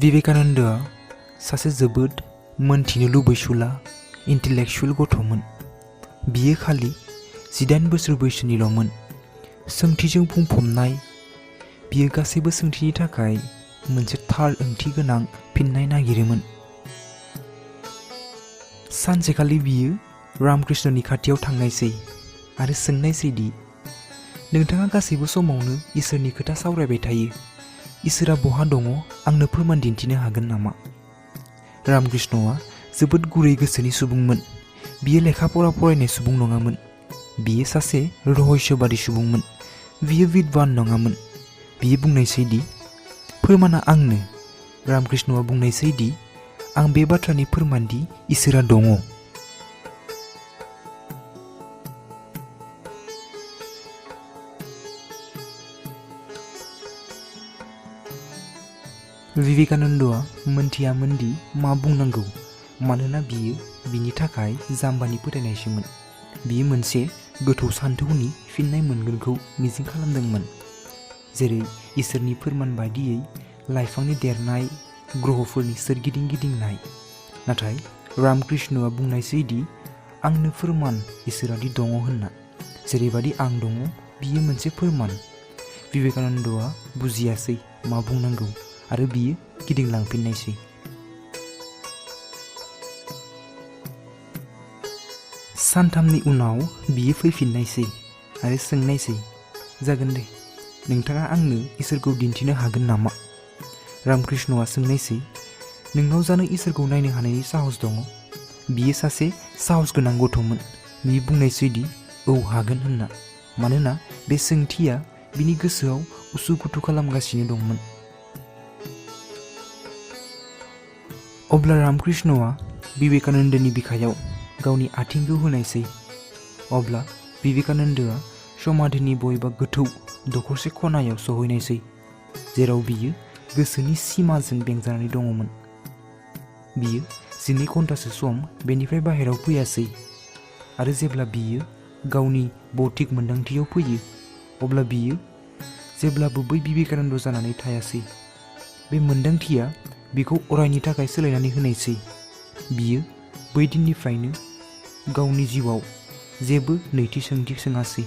विवेकानन्दआ सासे जोबोद मोनथिनो लुबैसुला इन्टेलेक्चुएल गथ'मोन। बियो खालि 18 बोसोर बैसोनिल'मोन। सोंथिजों बुंफबनाय, बियो गासैबो सोंथिनि थाखाय मोनसे थार ओंथि गोनां फिननाय नागिरोमोन। सानसेखालि बियो रामकृष्णनि खाथियाव थांनायसै आरो सोंनायसै दि नोंथाङा गासैबो समावनो इसोरनि खोथा सावरायबाय थायो। इसोरा बहा दङ आंनो फोरमान दिन्थिनो हागोन नामा? रामकृष्णआ जोबोद गुरै गोसोनि सुबुंमोन। बियो लेखा फरायनाय सुबुं नङामोन। बियो सासे रहस्यबादि सुबुंमोन। बियो विद्वान नङामोन। बियो बुंनायसै दि फोरमाना आंनो। रामकृष्णआ बुंनायसै दि आं बे बाथ्रानि फोरमान दि इसोरा दङ। विवेकानन्दआ मोनथियामोन दि मा बुंनांगौ, मानोना बियो बिनि थाखाय जाम्बानि फोथायनायसोमोन। बियो मोनसे गोथौ सान्थौनि फिननाय मोनगोनखौ मिजिं खालामदोंमोन, जेरै इसोरनि फोरमान बायदियै लाइफांनि देरनाय, ग्रहफोरनि सोरगिदिं गिदिंनाय। नाथाय रामकृष्णआ बुंनायसै दि आंनो फोरमान इसोरादि दङ होनना। जेरैबादि आं दङ बियो मोनसे फोरमान। विवेकानन्दआ बुजियासै मा बुंनांगौ आरो बियो गिदिंलांफिननायसै। सानथामनि उनाव बियो फैफिननायसै आरो सोंनायसै, जागोन दे, नोंथाङा आंनो इसोरखौ दिन्थिनो हागोन नामा? रामकृष्णआ सोंनायसै, नोंनाव जानो इसोरखौ नायनो हानायनि साहस दङ? बियो सासे साहस गोनां गथ'मोन। बियो बुंनायसै दि औ हागोन होनना, मानोना बे सोंथिया बिनि गोसोआव उसुखुथु खालामगासिनो दंमोन। अब्ला रामकृष्णआ विवेकानन्दनि बिखायाव गावनि आथिंखौ होनायसै। अब्ला विवेकानन्दआ समाधिनि बबेबा गोथौ दखरसे खनायाव सहैनायसै, जेराव बियो गोसोनि सिमाजों बेंजानानै दङमोन। बियो 12 घन्टासो सम बेनिफ्राय बाहेरायाव फैयासै, आरो जेब्ला बियो गावनि बौद्धिक मोन्दांथियाव फैयो, अब्ला बियो जेब्लाबो बै विवेकानन्द जानानै थायासै। बे मोन्दांथिया बिखौ अरायनि थाखाय सोलायनानै होनायसै। बियो बै दिननिफ्रायनो गावनि जिउआव जेबो नैथि सोंथि सोङासै।